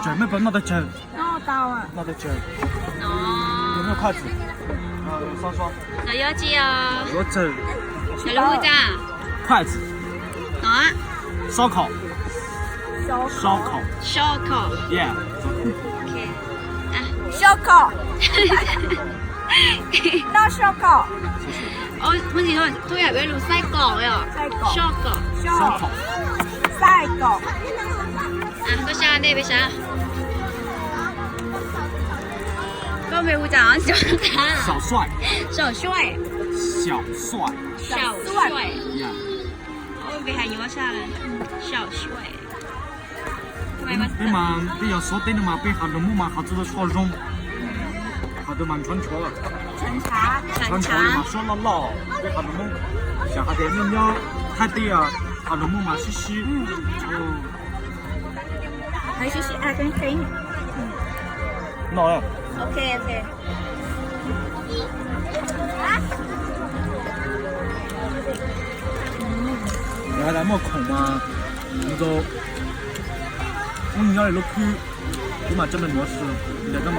Tseem mej puas noj tau tsawg? Noj tau tsawg? Noj khoai txwm. Noj yob tsi os? Yuav txawg. Noj lub hu tsa? Khoai txwm. Noj. Sab khaum. Sab khaum. Sab khaum. Yeah. Sab khaum. Noj sab khaum. Ua ntsis, tub yam peb lus xaij kaum os. Sab kaum. Sab kaum. Koj sab ntej peb sab. Koj npe hu cas? Xyaum Suaij. Xyaum Suaij. Xyaum Suaij. Npe hais nyuaj sab, Xyaum Suaij. Peb mas peb yog Suav teb no mas peb hav nrog Hmoob mas qhov txhua txhua zoo, qhov twg mas ntshuav ntshuav, ntshav ntshav mas suab loj loj, peb hav nrog Hmoob. Xyov hais tias nyob nyob Thaib teb, hav nrog Hmoob mas sib sib. Sib sib ai qeeb qeeb. No. Yog hais tias muaj khoom mas ntau, wb nyob li lub khwb, kuv mas coj nws nuav xwb, ntawm no